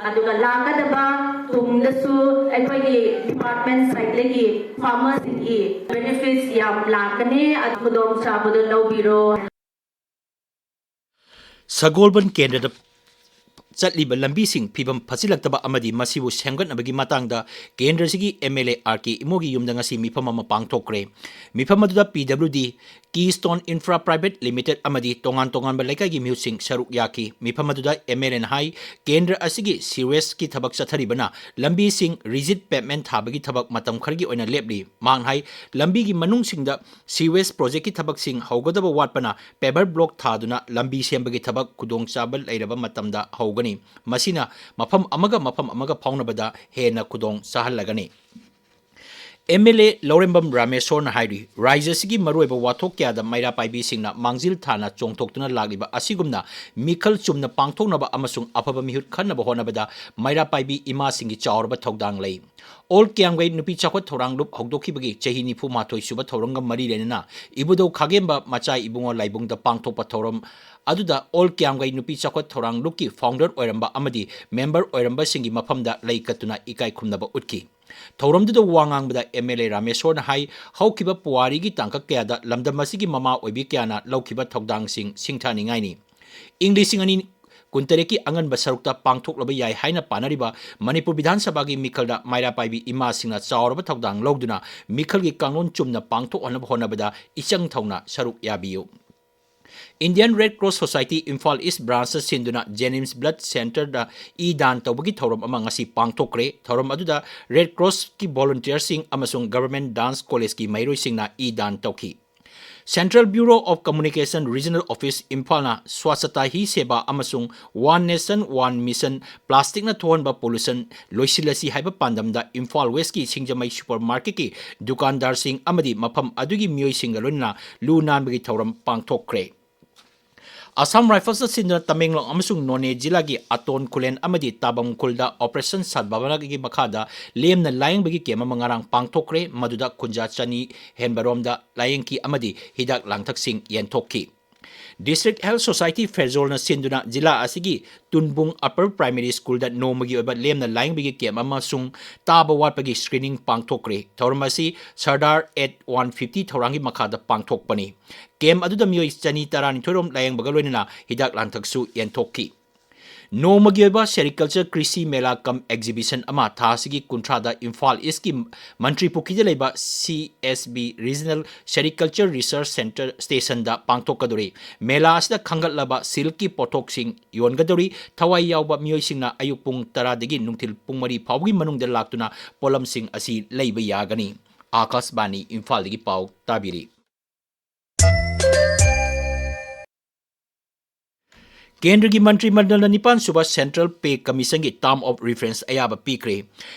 ꯑꯗꯨꯒ ꯂꯥꯛꯀꯗꯕ ꯇꯨꯡꯗꯁꯨ ꯑꯩꯈꯣꯏꯒꯤ department sideꯗꯒꯤ farmerꯁꯤꯡꯒꯤ benefits ꯌꯥꯝ ꯂꯥꯛꯀꯅꯤ꯫ ꯑꯗꯨ ꯈꯨꯗꯣꯡꯆꯥꯕꯗꯨ ꯂꯧꯕꯤꯔꯣ꯫ ꯁꯒꯣꯜꯕꯟ ꯀꯦꯟꯗ꯭ꯔꯗ ꯆꯠꯂꯤꯕ ꯂꯝꯕꯤꯁꯤꯡ ꯐꯤꯕꯝ ꯐꯠꯆꯤꯜꯂꯛꯇꯕ ꯑꯃꯗꯤ ꯃꯁꯤꯕꯨ ꯁꯦꯝꯒꯠꯅꯕꯒꯤ ꯃꯇꯥꯡꯗ ꯀꯦꯟꯗ꯭ꯔꯁꯤꯒꯤ MLA RK ꯏꯃꯣꯒꯤ ꯌꯨꯝꯗ ꯉꯁꯤ ꯃꯤꯐꯝ ꯑꯃ ꯄꯥꯡꯊꯣꯛꯈ꯭ꯔꯦ꯫ ꯃꯤꯐꯝ ꯑꯗꯨꯗ PWD, Keystone Infra Private Limited ꯑꯃꯗꯤ ꯇꯣꯉꯥꯟ ꯇꯣꯉꯥꯟꯕ ꯂꯩꯀꯥꯏꯒꯤ ꯃꯤꯍꯨꯠꯁꯤꯡ ꯁꯔꯨꯛ ꯌꯥꯈꯤ꯫ ꯃꯤꯐꯝ ꯑꯗꯨꯗ MLAꯅ ꯍꯥꯏ, ꯀꯦꯟꯗ꯭ꯔ ꯑꯁꯤꯒꯤ sewewageꯀꯤ ꯊꯕꯛ ꯆꯠꯊꯔꯤꯕꯅ ꯂꯝꯕꯤꯁꯤꯡ rigid pavement ꯊꯥꯕꯒꯤ ꯊꯕꯛ ꯃꯇꯝ ꯈꯔꯒꯤ ꯑꯣꯏꯅ ꯂꯦꯞꯂꯤ꯫ ꯃꯍꯥꯛꯅ ꯍꯥꯏ, ꯂꯝꯕꯤꯒꯤ ꯃꯅꯨꯡꯁꯤꯡꯗ sewage projectꯀꯤ ꯊꯕꯛꯁꯤꯡ ꯍꯧꯒꯗꯕ ꯋꯥꯠꯄꯅ paver block ꯊꯥꯗꯨꯅ ꯂꯝꯕꯤ ꯁꯦꯝꯕꯒꯤ ꯊꯕꯛ ꯈꯨꯗꯣꯡꯆꯥꯕ ꯂꯩꯔꯕ ꯃꯇꯝꯗ ꯍꯧꯒꯅꯤ꯫ ꯃꯁꯤꯅ ꯃꯐꯝ ꯑꯃꯒ ꯃꯐꯝ ꯑꯃꯒ ꯐꯥꯎꯅꯕꯗ ꯍꯦꯟꯅ ꯈꯨꯗꯣꯡ ꯆꯥꯍꯜꯂꯒꯅꯤ꯫ MLA ꯂꯧꯔꯦꯝꯕꯝ ꯔꯥꯃꯦꯁꯣꯔꯅ ꯍꯥꯏꯔꯤ, ꯔꯥꯖ꯭ꯌ ꯑꯁꯤꯒꯤ ꯃꯔꯨꯑꯣꯏꯕ ꯋꯥꯊꯣꯛ ꯀꯌꯥꯗ ꯃꯩꯔꯥ ꯄꯥꯏꯕꯤꯁꯤꯡꯅ ꯃꯥꯡꯖꯤꯜ ꯊꯥꯅ ꯆꯣꯡꯊꯣꯛꯇꯨꯅ ꯂꯥꯛꯂꯤꯕ ꯑꯁꯤꯒꯨꯝꯅ ꯃꯤꯈꯜ ꯆꯨꯝꯅ ꯄꯥꯡꯊꯣꯛꯅꯕ ꯑꯃꯁꯨꯡ ꯑꯐꯕ ꯃꯤꯍꯨꯠ ꯈꯟꯅꯕ ꯍꯣꯠꯅꯕꯗ ꯃꯩꯔꯥ ꯄꯥꯏꯕꯤ ꯏꯃꯥꯁꯤꯡꯒꯤ ꯆꯥꯎꯔꯕ ꯊꯧꯗꯥꯡ ꯂꯩ꯫ All ꯀ꯭ꯌꯥꯝꯒꯩ ꯅꯨꯄꯤ ꯆꯥꯎꯈꯠ ꯊꯧꯔꯥꯡ ꯂꯨꯞ ꯍꯧꯗꯣꯛꯈꯤꯕꯒꯤ ꯆꯍꯤ ꯅꯤꯐꯨ ꯃꯥꯊꯣꯏ ꯁꯨꯕ ꯊꯧꯔꯝꯒ ꯃꯔꯤ ꯂꯩꯅꯅ ꯏꯕꯨꯙꯧ ꯈꯥꯒꯦꯝꯕ ꯃꯆꯥ ꯏꯕꯨꯡꯉꯣ ꯂꯥꯏꯕꯨꯡꯗ ꯄꯥꯡꯊꯣꯛꯄ ꯊꯧꯔꯝ ꯑꯗꯨꯗ All ꯀ꯭ꯌꯥꯝꯒꯩ ꯅꯨꯄꯤ ꯆꯥꯎꯈꯠ ꯊꯧꯔꯥꯡ ꯂꯨꯞꯀꯤ founder ꯑꯣꯏꯔꯝꯕ ꯑꯃꯗꯤ member ꯑꯣꯏꯔꯝꯕꯁꯤꯡꯒꯤ ꯃꯐꯝꯗ ꯂꯩ ꯀꯠꯇꯨꯅ ꯏꯀꯥꯏ ꯈꯨꯝꯅꯕ ꯎꯠꯈꯤ꯫ ꯊꯧꯔꯝꯗꯨꯗ ꯋꯥ ꯉꯥꯡꯕꯗ MLA ꯔꯥꯃꯦꯁꯣꯔꯅ ꯍꯥꯏ, ꯍꯧꯈꯤꯕ ꯄꯨꯋꯥꯔꯤꯒꯤ ꯇꯥꯡꯀꯛ ꯀꯌꯥꯗ ꯂꯝꯗꯝ ꯑꯁꯤꯒꯤ ꯃꯃꯥ ꯑꯣꯏꯕꯤ ꯀꯌꯥꯅ ꯂꯧꯈꯤꯕ ꯊꯧꯗꯥꯡꯁꯤꯡ ꯁꯤꯡꯊꯥꯅꯤꯡꯉꯥꯏꯅꯤ꯫ ꯏꯪ ꯂꯤꯁꯤꯡ ꯑꯅꯤ ꯀꯨꯟꯇꯔꯦꯠꯀꯤ ꯑꯉꯟꯕ ꯁꯔꯨꯛꯇ ꯄꯥꯡꯊꯣꯛꯂꯕ ꯌꯥꯏ ꯍꯥꯏꯅ ꯄꯥꯅꯔꯤꯕ ꯃꯅꯤꯄꯨꯔ ꯕꯤꯙꯥꯟ ꯁꯚꯥꯒꯤ ꯃꯤꯈꯜꯗ ꯃꯩꯔꯥ ꯄꯥꯏꯕꯤ ꯏꯃꯥꯁꯤꯡꯅ ꯆꯥꯎꯔꯕ ꯊꯧꯗꯥꯡ ꯂꯧꯗꯨꯅ ꯃꯤꯈꯜꯒꯤ ꯀꯥꯡꯂꯣꯟ ꯆꯨꯝꯅ ꯄꯥꯡꯊꯣꯛꯍꯟꯅꯕ ꯍꯣꯠꯅꯕꯗ ꯏꯆꯪ ꯊꯧꯅ ꯁꯔꯨꯛ ꯌꯥꯕꯤꯌꯨ꯫ Indian Red Cross Society Imphal East Branchꯇ ꯁꯤꯟꯗꯨꯅ JNIMS Blood Centreꯗ ꯏ ꯗꯥꯟ ꯇꯧꯕꯒꯤ ꯊꯧꯔꯝ ꯑꯃ ꯉꯁꯤ ꯄꯥꯡꯊꯣꯛꯈ꯭ꯔꯦ꯫ ꯊꯧꯔꯝ ꯑꯗꯨꯗ Red Crossꯀꯤ volunteerꯁꯤꯡ ꯑꯃꯁꯨꯡ Government Dance Collegeꯀꯤ ꯃꯍꯩꯔꯣꯏꯁꯤꯡꯅ ꯏ ꯗꯥꯟ ꯇꯧꯈꯤ꯫ Central Bureau of Communication Regional Office ꯏꯝꯐꯥꯜꯅ ꯁ꯭ꯋꯥꯆꯇꯥ ꯍꯤ ꯁꯦꯕꯥ ꯑꯃꯁꯨꯡ One Nation One Mission ꯄ꯭ꯂꯥꯁꯇꯤꯛꯅ ꯊꯣꯛꯍꯟꯕ ꯄꯣꯂꯨꯁꯟ ꯂꯣꯏꯁꯤꯜꯂꯁꯤ ꯍꯥꯏꯕ ꯄꯥꯟꯗꯝꯗ ꯏꯝꯐꯥꯜ ꯋꯦꯁꯀꯤ ꯁꯤꯡꯖꯃꯩ ꯁꯨꯄꯔ ꯃꯥꯔꯀꯦꯠꯀꯤ ꯗꯨꯀꯥꯟꯗꯥꯔꯁꯤꯡ ꯑꯃꯗꯤ ꯃꯐꯝ ꯑꯗꯨꯒꯤ ꯃꯤꯑꯣꯏꯁꯤꯡꯒ ꯂꯣꯏꯅꯅ ꯂꯨ ꯅꯥꯟꯕꯒꯤ ꯊꯧꯔꯝ ꯄꯥꯡꯊꯣꯛꯈ꯭ꯔꯦ꯫ ꯑꯁꯥꯝ ꯔꯥꯏꯐꯜꯁꯅ ꯁꯤꯟꯗꯨꯅ ꯇꯃꯦꯡꯂꯣꯡ ꯑꯃꯁꯨꯡ ꯅꯣꯅꯦ ꯖꯤꯂꯥꯒꯤ ꯑꯇꯣꯟ ꯈꯨꯂꯦꯟ ꯑꯃꯗꯤ ꯇꯥꯕꯝ ꯈꯨꯜꯗ Operation Sadbhavanaꯒꯤ ꯃꯈꯥꯗ ꯂꯦꯝꯅ ꯂꯥꯌꯦꯡꯕꯒꯤ ꯀꯦꯝ ꯑꯃ ꯉꯔꯥꯡ ꯄꯥꯡꯊꯣꯛꯈ꯭ꯔꯦ꯫ ꯃꯗꯨꯗ ꯀꯨꯟꯖꯥ ꯆꯅꯤ ꯍꯦꯟꯕꯔꯣꯝꯗ ꯂꯥꯌꯦꯡꯈꯤ ꯑꯃꯗꯤ ꯍꯤꯗꯥꯛ ꯂꯥꯡꯊꯛꯁꯤꯡ ꯌꯦꯟꯊꯣꯛꯈꯤ꯫ District Health Society ꯐꯦꯔꯖꯣꯜꯅ ꯁꯤꯟꯗꯨꯅ ꯖꯤꯂꯥ ꯑꯁꯤꯒꯤ ꯇꯨꯟꯕꯨꯡ Upper Primary Schoolꯗ ꯅꯣꯡꯃꯒꯤ ꯑꯣꯏꯕ ꯂꯦꯝꯅ ꯂꯥꯌꯦꯡꯕꯒꯤ ꯀꯦꯝ ꯑꯃꯁꯨꯡ ꯇꯥꯕ ꯋꯥꯠꯄꯒꯤ screening ꯄꯥꯡꯊꯣꯛꯈ꯭ꯔꯦ꯫ ꯊꯧꯔꯝ ꯑꯁꯤ Sardar at one fifty ꯊꯧꯔꯥꯡꯒꯤ ꯃꯈꯥꯗ ꯄꯥꯡꯊꯣꯛꯄꯅꯤ꯫ ꯀꯦꯝ ꯑꯗꯨꯗ ꯃꯤꯑꯣꯏ ꯆꯅꯤ ꯇꯔꯥꯅꯤꯊꯣꯏ ꯔꯣꯝ ꯂꯥꯌꯦꯡꯕꯒ ꯂꯣꯏꯅꯅ ꯍꯤꯗꯥꯛ ꯂꯥꯡꯊꯛꯁꯨ ꯌꯦꯟꯊꯣꯛꯈꯤ꯫ ꯅꯣꯡꯃꯒꯤ ꯑꯣꯏꯕ Sericulture ꯀ꯭ꯔꯤꯁꯤ ꯃꯦꯂꯥ cum exhibition ꯑꯃ ꯊꯥ ꯑꯁꯤꯒꯤ ꯀꯨꯟꯊ꯭ꯔꯥꯗ ꯏꯝꯐꯥꯜ ꯏꯁꯀꯤ ꯃꯟꯇ꯭ꯔꯤ ꯄꯨꯈ꯭ꯔꯤꯗ ꯂꯩꯕ C S B Regional Sericulture Research Centre Stationꯗ ꯄꯥꯡꯊꯣꯛꯀꯗꯧꯔꯤ꯫ ꯃꯦꯂꯥ ꯑꯁꯤꯗ ꯈꯟꯒꯠꯂꯕ ꯁꯤꯜꯛꯀꯤ ꯄꯣꯠꯊꯣꯛꯁꯤꯡ ꯌꯣꯟꯒꯗꯧꯔꯤ꯫ ꯊꯋꯥꯏ ꯌꯥꯎꯕ ꯃꯤꯑꯣꯏꯁꯤꯡꯅ ꯑꯌꯨꯛ ꯄꯨꯡ ꯇꯔꯥꯗꯒꯤ ꯅꯨꯡꯊꯤꯜ ꯄꯨꯡ ꯃꯔꯤ ꯐꯥꯎꯕꯒꯤ ꯃꯅꯨꯡꯗ ꯂꯥꯛꯇꯨꯅ ꯄꯣꯠꯂꯝꯁꯤꯡ ꯑꯁꯤ ꯂꯩꯕ ꯌꯥꯒꯅꯤ꯫ ꯑꯥꯀꯥꯁꯕꯥꯅꯤ ꯏꯝꯐꯥꯜꯗꯒꯤ ꯄꯥꯎ ꯇꯥꯕꯤꯔꯤ꯫ ꯀꯦꯟꯗ꯭ꯔꯒꯤ ꯃꯟꯇ꯭ꯔꯤ ꯃꯟꯗꯜꯅ ꯅꯤꯄꯥꯟ ꯁꯨꯕ Central Pay Commissionꯒꯤ term of reference ꯑꯌꯥꯕ ꯄꯤꯈ꯭ꯔꯦ꯫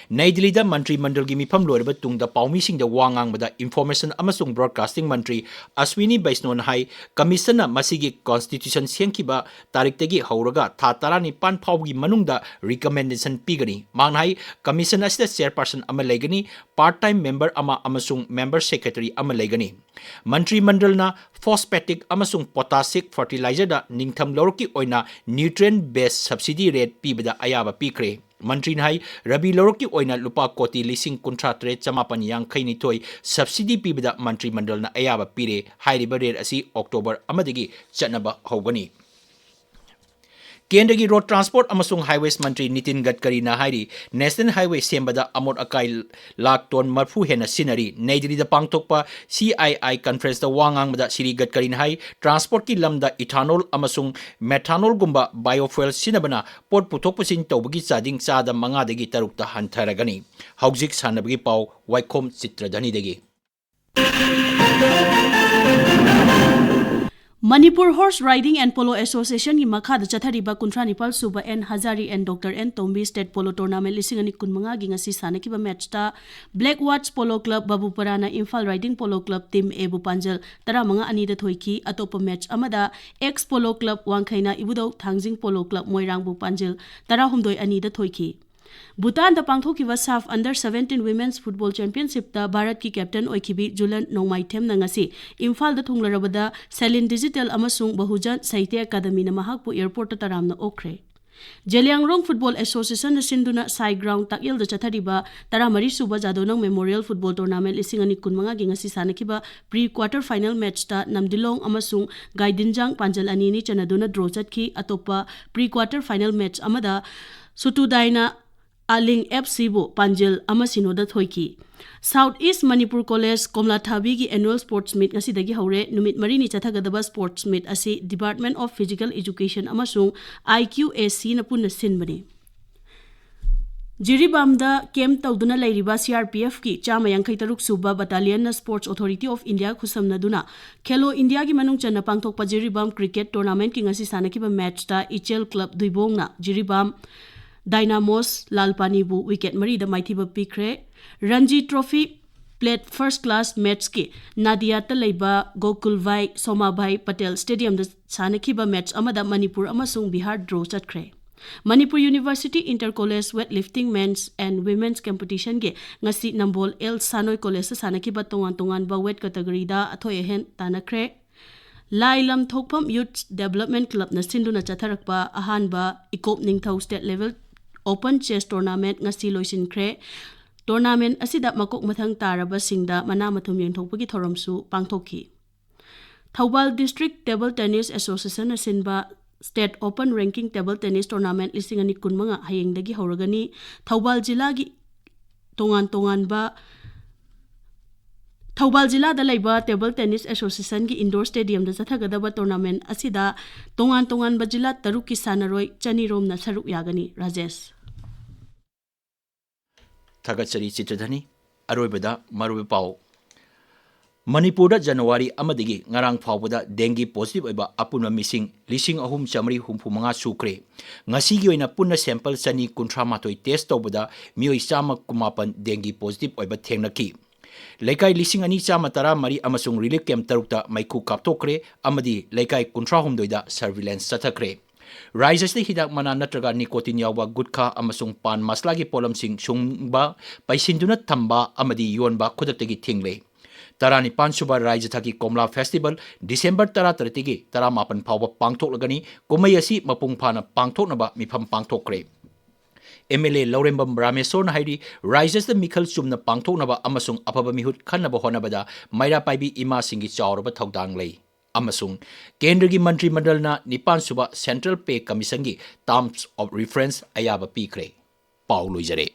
ꯅꯩ ꯗꯤꯜꯂꯤꯗ ꯃꯟꯇ꯭ꯔꯤ ꯃꯟꯗꯜꯒꯤ ꯃꯤꯐꯝ ꯂꯣꯏꯔꯕ ꯇꯨꯡꯗ ꯄꯥꯎꯃꯤꯁꯤꯡꯗ ꯋꯥ ꯉꯥꯡꯕꯗ Information ꯑꯃꯁꯨꯡ Broadcasting ꯃꯟꯇ꯭ꯔꯤ ꯑꯁ꯭ꯋꯤꯅꯤ ꯕꯩꯁꯅꯣꯅ ꯍꯥꯏ, Commissionꯅ ꯃꯁꯤꯒꯤ Constitution ꯁꯦꯝꯈꯤꯕ ꯇꯥꯔꯤꯛꯇꯒꯤ ꯍꯧꯔꯒ ꯊꯥ ꯇꯔꯥꯅꯤꯄꯥꯟ ꯐꯥꯎꯕꯒꯤ ꯃꯅꯨꯡꯗ recommendation ꯄꯤꯒꯅꯤ꯫ ꯃꯍꯥꯛꯅ ꯍꯥꯏ, Commission ꯑꯁꯤꯗ chairperson ꯑꯃ ꯂꯩꯒꯅꯤ, part time member ꯑꯃ ꯑꯃꯁꯨꯡ member secretary ꯑꯃ ꯂꯩꯒꯅꯤ꯫ ꯃꯟꯇ꯭ꯔꯤ ꯃꯟꯗꯜꯅ phosphatic ꯑꯃꯁꯨꯡ potassic fertilizerꯗ ꯅꯤꯡꯊꯝ ꯂꯧꯔꯛꯀꯤ ꯑꯣꯏꯅ nutrient based subsidy rate ꯄꯤꯕꯗ ꯑꯌꯥꯕ ꯄꯤꯈ꯭ꯔꯦ꯫ ꯃꯟꯇ꯭ꯔꯤꯅ ꯍꯥꯏ, ꯔꯕꯤ ꯂꯧꯔꯛꯀꯤ ꯑꯣꯏꯅ ꯂꯨꯄꯥ ꯀꯣꯇꯤ ꯂꯤꯁꯤꯡ ꯀꯨꯟꯊ꯭ꯔꯥ ꯇꯔꯦꯠ ꯆꯃꯥꯄꯟ ꯌꯥꯡꯈꯩ ꯅꯤꯊꯣꯏ subsidy ꯄꯤꯕꯗ ꯃꯟꯇ꯭ꯔꯤ ꯃꯟꯗꯜꯅ ꯑꯌꯥꯕ ꯄꯤꯔꯦ꯫ ꯍꯥꯏꯔꯤꯕ rate ꯑꯁꯤ October ꯑꯃꯗꯒꯤ ꯆꯠꯅꯕ ꯍꯧꯒꯅꯤ꯫ ꯀꯦꯟꯗ꯭ꯔꯒꯤ Road Transport ꯑꯃꯁꯨꯡ Highways ꯃꯟꯇ꯭ꯔꯤ ꯅꯤꯇꯤꯟ ꯒꯗꯀꯔꯤꯅ ꯍꯥꯏꯔꯤ, National Highway ꯁꯦꯝꯕꯗ ꯑꯃꯣꯠ ꯑꯀꯥꯏ ꯂꯥꯈ ꯇꯣꯟ ꯃꯔꯐꯨ ꯍꯦꯟꯅ ꯁꯤꯖꯤꯟꯅꯔꯤ꯫ ꯅꯩ ꯗꯤꯜꯂꯤꯗ ꯄꯥꯡꯊꯣꯛꯄ C I I conferenceꯇ ꯋꯥ ꯉꯥꯡꯕꯗ ꯁ꯭ꯔꯤ ꯒꯗꯀꯔꯤꯅ ꯍꯥꯏ, transportꯀꯤ ꯂꯝꯗ ethanol ꯑꯃꯁꯨꯡ methanolꯒꯨꯝꯕ biofuel ꯁꯤꯖꯤꯟꯅꯕꯅ ꯄꯣꯠ ꯄꯨꯊꯣꯛ ꯄꯨꯁꯤꯟ ꯇꯧꯕꯒꯤ ꯆꯥꯗꯤꯡ ꯆꯥꯗ ꯃꯉꯥꯗꯒꯤ ꯇꯔꯨꯛꯇ ꯍꯟꯊꯔꯒꯅꯤ꯫ ꯍꯧꯖꯤꯛ ꯁꯥꯟꯅꯕꯒꯤ ꯄꯥꯎ, ꯋꯥꯏꯈꯣꯝ ꯆꯤꯇ꯭ꯔꯙꯅꯤꯗꯒꯤ꯫ Manipur Horse Riding and Polo Association ꯒꯤ ꯃꯈꯥꯗ ꯆꯠꯊꯔꯤꯕ ꯀꯨꯟꯊ꯭ꯔꯥ ꯅꯤꯄꯥꯜ ꯁꯨꯕ N Hazari and Doctor N Tombi State Polo Tournament ꯂꯤꯁꯤꯡ ꯑꯅꯤ ꯀꯨꯟꯃꯉꯥꯒꯤ ꯉꯁꯤ ꯁꯥꯟꯅꯈꯤꯕ ꯃꯦꯠꯁꯇ Black Watch Polo Club ꯕꯕꯨꯄꯔꯥꯅ Imphal Riding Polo Club Team A ꯕꯨ ꯄꯥꯟꯖꯜ ꯇꯔꯥꯃꯉꯥ ꯑꯅꯤꯗ ꯊꯣꯏꯈꯤ꯫ ꯑꯇꯣꯞꯄ ꯃꯦꯠꯁ ꯑꯃꯗ X Polo Club ꯋꯥꯡꯈꯩꯅ ꯏꯕꯨꯙꯧ ꯊꯥꯡꯖꯤꯡ Polo Club ꯃꯣꯏꯔꯥꯡꯕꯨ ꯄꯥꯟꯖꯜ ꯇꯔꯥꯍꯨꯝꯗꯣꯏ ꯑꯅꯤꯗ ꯊꯣꯏꯈꯤ꯫ ꯚꯨꯇꯥꯟꯗ ꯄꯥꯡꯊꯣꯛꯈꯤꯕ SAFF Under Seventeen Women's Football Championship ꯇ ꯚꯥꯔꯠꯀꯤ ꯀꯦꯞꯇꯦꯟ ꯑꯣꯏꯈꯤꯕꯤ ꯖꯨꯂꯟ ꯅꯣꯡꯃꯥꯏꯊꯦꯝꯅ ꯉꯁꯤ ꯏꯝꯐꯥꯜꯗ ꯊꯨꯡꯂꯔꯕꯗ ꯁꯦꯂꯤꯟ ꯗꯤꯖꯤꯇꯦꯜ ꯑꯃꯁꯨꯡ ꯕꯍꯨꯖꯟ ꯁꯥꯍꯤꯇ꯭ꯌ ꯑꯦꯀꯥꯗꯃꯤꯅ ꯃꯍꯥꯛꯄꯨ ꯑꯦꯌꯔꯄꯣꯔꯠꯇ ꯇꯔꯥꯝꯅ ꯑꯣꯛꯈ꯭ꯔꯦ꯫ ꯖꯦꯂꯤꯌꯥꯡꯔꯣꯡ ꯐꯨꯠꯕꯣꯜ ꯑꯦꯁꯣꯁꯤꯌꯦꯁꯟꯅ ꯁꯤꯟꯗꯨꯅ ꯁꯥꯏ ꯒ꯭ꯔꯥꯎꯟ ꯇꯥꯛꯌꯦꯜꯗ ꯆꯠꯊꯔꯤꯕ ꯇꯔꯥꯃꯔꯤ ꯁꯨꯕ ꯖꯥꯗꯣꯅꯪ ꯃꯦꯃꯣꯔꯤꯌꯦꯜ ꯐꯨꯠꯕꯣꯜ ꯇꯣꯔꯅꯥꯃꯦꯟꯠ ꯂꯤꯁꯤꯡ ꯑꯅꯤ ꯀꯨꯟꯃꯉꯥꯒꯤ ꯉꯁꯤ ꯁꯥꯟꯅꯈꯤꯕ ꯄ꯭ꯔꯤ ꯀ꯭ꯋꯥꯔꯇꯔ ꯐꯥꯏꯅꯦꯜ ꯃꯦꯠꯆꯇ ꯅꯝꯗꯤꯂꯣꯡ ꯑꯃꯁꯨꯡ ꯒꯥꯏꯗꯤꯟꯖꯥꯡ ꯄꯥꯟꯖꯜ ꯑꯅꯤ ꯑꯅꯤ ꯆꯟꯅꯗꯨꯅ ꯗ꯭ꯔꯣ ꯆꯠꯈꯤ꯫ ꯑꯇꯣꯞꯄ ꯄ꯭ꯔꯤ ꯀ꯭ꯋꯥꯔꯇꯔ ꯐꯥꯏꯅꯦꯜ ꯃꯦꯠꯆ ꯑꯃꯗ ꯁꯨꯇꯨꯗꯥꯏꯅ ꯑꯥꯂꯤꯡ F C ꯕꯨ ꯄꯥꯟꯖꯤꯜ ꯑꯃ ꯁꯤꯅꯣꯗ ꯊꯣꯏꯈꯤ꯫ South East Manipur College ꯀꯣꯝꯂꯥꯊꯥꯕꯤꯒꯤ annual sports meet ꯉꯁꯤꯗꯒꯤ ꯍꯧꯔꯦ꯫ ꯅꯨꯃꯤꯠ ꯃꯔꯤꯅꯤ ꯆꯠꯊꯒꯗꯕ sports meet ꯑꯁꯤ Department of Physical Education ꯑꯃꯁꯨꯡ I Q A C ꯅ ꯄꯨꯟꯅ ꯁꯤꯟꯕꯅꯤ꯫ ꯖꯤꯔꯤꯕꯥꯝꯗ ꯀꯦꯝꯞ ꯇꯧꯗꯨꯅ ꯂꯩꯔꯤꯕ C R P F ꯀꯤ ꯆꯥꯝꯃ ꯌꯥꯡꯈꯩ ꯇꯔꯨꯛ ꯁꯨꯕ ꯕꯠꯇꯥꯂꯤꯌꯟꯅ Sports Authority of India ꯈꯨꯠꯁꯝꯅꯗꯨꯅ ꯈꯦꯂꯣ ꯏꯟꯗꯤꯌꯥꯒꯤ ꯃꯅꯨꯡ ꯆꯟꯅ ꯄꯥꯡꯊꯣꯛꯄ ꯖꯤꯔꯤꯕꯥꯝ ꯀ꯭ꯔꯤꯀꯦꯠ ꯇꯣꯔꯅꯥꯃꯦꯟꯠꯀꯤ ꯉꯁꯤ ꯁꯥꯟꯅꯈꯤꯕ ꯃꯦꯠꯆꯇ ꯏꯆꯦꯜ ꯀ꯭ꯂꯕ ꯗꯨꯏꯕꯣꯡꯅ ꯖꯤꯔꯤꯕꯥꯝ ꯗꯥꯏꯅꯥꯃꯣꯁ ꯂꯥꯜꯄꯥꯅꯤꯕꯨ ꯋꯤꯀꯦꯠ ꯃꯔꯤꯗ ꯃꯥꯏꯊꯤꯕ ꯄꯤꯈ꯭ꯔꯦ꯫ Ranji trophy plate first class ꯃꯦꯠꯆꯀꯤ ꯅꯥꯗꯤꯌꯥꯠꯇ ꯂꯩꯕ ꯒꯣꯀꯨꯜꯚꯥꯏ ꯁꯣꯃꯥꯚꯥꯏ ꯄꯇꯦꯜ ꯁ꯭ꯇꯦꯗꯤꯌꯝꯗ ꯁꯥꯟꯅꯈꯤꯕ ꯃꯦꯠꯆ ꯑꯃꯗ ꯃꯅꯤꯄꯨꯔ ꯑꯃꯁꯨꯡ ꯕꯤꯍꯥꯔ ꯗ꯭ꯔꯣ ꯆꯠꯈ꯭ꯔꯦ꯫ Manipur university inter college weightlifting men's and women's ꯀꯝꯄꯤꯇꯤꯁꯟꯒꯤ ꯉꯁꯤ ꯅꯝꯕꯣꯜ ꯑꯦꯜ ꯁꯥꯅꯣꯏ ꯀꯣꯂꯦꯖꯇ ꯁꯥꯟꯅꯈꯤꯕ ꯇꯣꯉꯥꯟ ꯇꯣꯉꯥꯟꯕ ꯋꯦꯠ ꯀꯦꯇꯒꯣꯔꯤꯗ ꯑꯊꯣꯏ ꯑꯍꯦꯟ ꯇꯥꯟꯅꯈ꯭ꯔꯦ꯫ ꯂꯥꯏꯂꯝ ꯊꯣꯛꯐꯝ ꯌꯨꯠ ꯗꯦꯕꯂꯞꯃꯦꯟ ꯀ꯭ꯂꯕꯅ ꯁꯤꯟꯗꯨꯅ ꯆꯠꯊꯔꯛꯄ ꯑꯍꯥꯟꯕ ꯏꯀꯣꯞ ꯅꯤꯡꯊꯧ state level open chess tournament ꯉꯁꯤ ꯂꯣꯏꯁꯤꯟꯈ꯭ꯔꯦ꯫ ꯇꯣꯔꯅꯥꯃꯦꯟꯠ ꯑꯁꯤꯗ ꯃꯀꯣꯛ ꯃꯊꯪ ꯇꯥꯔꯕꯁꯤꯡꯗ ꯃꯅꯥ ꯃꯊꯨꯝ ꯌꯦꯟꯊꯣꯛꯄꯒꯤ ꯊꯧꯔꯝꯁꯨ ꯄꯥꯡꯊꯣꯛꯈꯤ꯫ ꯊꯧꯕꯥꯜ ꯗꯤꯁꯇ꯭ꯔꯤꯛ ꯇꯦꯕꯜ ꯇꯦꯅꯤꯁ ꯑꯦꯁꯣꯁꯤꯌꯦꯁꯟꯅ ꯁꯤꯟꯕ state open ranking table tennis tournament ꯂꯤꯁꯤꯡ ꯑꯅꯤ ꯀꯨꯟꯃꯉꯥ ꯍꯌꯦꯡꯗꯒꯤ ꯍꯧꯔꯒꯅꯤ꯫ ꯊꯧꯕꯥꯜ ꯖꯤꯂꯥꯒꯤ ꯇꯣꯉꯥꯟ ꯇꯣꯉꯥꯟꯕ, ꯊꯧꯕꯥꯜ ꯖꯤꯂꯥꯗ ꯂꯩꯕ ꯇꯦꯕꯜ ꯇꯦꯅꯤꯁ ꯑꯦꯁꯣꯁꯤꯌꯦꯁꯟꯒꯤ ꯏꯟꯗꯣꯔ ꯁ꯭ꯇꯦꯗꯤꯌꯝꯗ ꯆꯠꯊꯒꯗꯕ ꯇꯣꯔꯅꯥꯃꯦꯟꯠ ꯑꯁꯤꯗ ꯇꯣꯉꯥꯟ ꯇꯣꯉꯥꯟꯕ ꯖꯤꯂꯥ ꯇꯔꯨꯛꯀꯤ ꯁꯥꯟꯅꯔꯣꯏ ꯆꯅꯤꯔꯣꯝꯅ ꯁꯔꯨꯛ ꯌꯥꯒꯅꯤ꯫ ꯔꯥꯖꯦꯁ꯫ ꯊꯥꯒꯠꯆꯔꯤ ꯆꯤꯇ꯭ꯔꯙꯅꯤ꯫ ꯑꯔꯣꯏꯕꯗ ꯃꯔꯨꯑꯣꯏꯕ ꯄꯥꯎ꯫ ꯃꯅꯤꯄꯨꯔꯗ ꯖꯅꯋꯥꯔꯤ ꯑꯃꯗꯒꯤ ꯉꯔꯥꯡ ꯐꯥꯎꯕꯗ dengue positive ꯑꯣꯏꯕ ꯑꯄꯨꯟꯕ ꯃꯤꯁꯤꯡ ꯂꯤꯁꯤꯡ ꯑꯍꯨꯝ ꯆꯥꯃꯔꯤ ꯍꯨꯝꯐꯨ ꯃꯉꯥ ꯁꯨꯈ꯭ꯔꯦ꯫ ꯉꯁꯤꯒꯤ ꯑꯣꯏꯅ ꯄꯨꯟꯅ sample ꯆꯅꯤ ꯀꯨꯟꯊ꯭ꯔꯥ ꯃꯥꯊꯣꯏ test ꯇꯧꯕꯗ ꯃꯤꯑꯣꯏ ꯆꯥꯝꯃ ꯀꯨꯟꯃꯥꯄꯟ dengue positive ꯑꯣꯏꯕ ꯊꯦꯡꯅꯈꯤ꯫ ꯂꯩꯀꯥꯏ ꯂꯤꯁꯤꯡ ꯑꯅꯤ ꯆꯥꯝꯃ ꯇꯔꯥ ꯃꯔꯤ ꯑꯃꯁꯨꯡ relief camp ꯇꯔꯨꯛꯇ ꯃꯩꯈꯨ ꯀꯥꯞꯊꯣꯛꯈ꯭ꯔꯦ ꯑꯃꯗꯤ ꯂꯩꯀꯥꯏ ꯀꯨꯟꯊ꯭ꯔꯥ ꯍꯨꯝꯗꯣꯏꯗ surveillance ꯆꯠꯊꯈ꯭ꯔꯦ꯫ ꯔꯥꯏꯖ꯭ꯌ ꯑꯁꯤꯗ ꯍꯤꯗꯥꯛ ꯃꯅꯥ ꯅꯠꯇ꯭ꯔꯒ nicotine ꯌꯥꯎꯕ ꯒꯨꯠꯈꯥ ꯑꯃꯁꯨꯡ ꯄꯥꯟ ꯃꯁꯂꯥꯒꯤ ꯄꯣꯠꯂꯝꯁꯤꯡ ꯁꯨꯡꯕ, ꯄꯩꯁꯤꯟꯗꯨꯅ ꯊꯝꯕ ꯑꯃꯗꯤ ꯌꯣꯟꯕ ꯈꯨꯗꯛꯇꯒꯤ ꯊꯤꯡꯂꯦ꯫ ꯇꯔꯥꯅꯤꯄꯥꯟ ꯁꯨꯕ ꯔꯥꯏꯖ꯭ꯌ ꯊꯥꯛꯀꯤ ꯀꯣꯝꯂꯥ festival December ꯇꯔꯥꯇꯔꯦꯠꯇꯒꯤ ꯇꯔꯥꯃꯥꯄꯟ ꯐꯥꯎꯕ ꯄꯥꯡꯊꯣꯛꯂꯒꯅꯤ꯫ ꯀꯨꯝꯍꯩ ꯑꯁꯤ ꯃꯄꯨꯡ ꯐꯥꯅ ꯄꯥꯡꯊꯣꯛꯅꯕ ꯃꯤꯐꯝ ꯄꯥꯡꯊꯣꯛꯈ꯭ꯔꯦ꯫ MLA ꯂꯧꯔꯦꯝꯕꯝ ꯔꯥꯃꯦꯁꯣꯔꯅ ꯍꯥꯏꯔꯤ, ꯔꯥꯏꯖ꯭ꯌ ꯑꯁꯤꯗ ꯃꯤꯈꯜ ꯆꯨꯝꯅ ꯄꯥꯡꯊꯣꯛꯅꯕ ꯑꯃꯁꯨꯡ ꯑꯐꯕ ꯃꯤꯍꯨꯠ ꯈꯟꯅꯕ ꯍꯣꯠꯅꯕꯗ ꯃꯩꯔꯥ ꯄꯥꯏꯕꯤ ꯏꯃꯥꯁꯤꯡꯒꯤ ꯆꯥꯎꯔꯕ ꯊꯧꯗꯥꯡ ꯂꯩ꯫ ꯑꯃꯁꯨꯡ ꯀꯦꯟꯗ꯭ꯔꯒꯤ ꯃꯟꯇ꯭ꯔꯤ ꯃꯟꯗꯜꯅ ꯅꯤꯄꯥꯟ ꯁꯨꯕ Central Pay Commissionꯒꯤ terms of reference ꯑꯌꯥꯕ ꯄꯤꯈ꯭ꯔꯦ꯫ ꯄꯥꯎ ꯂꯣꯏꯖꯔꯦ꯫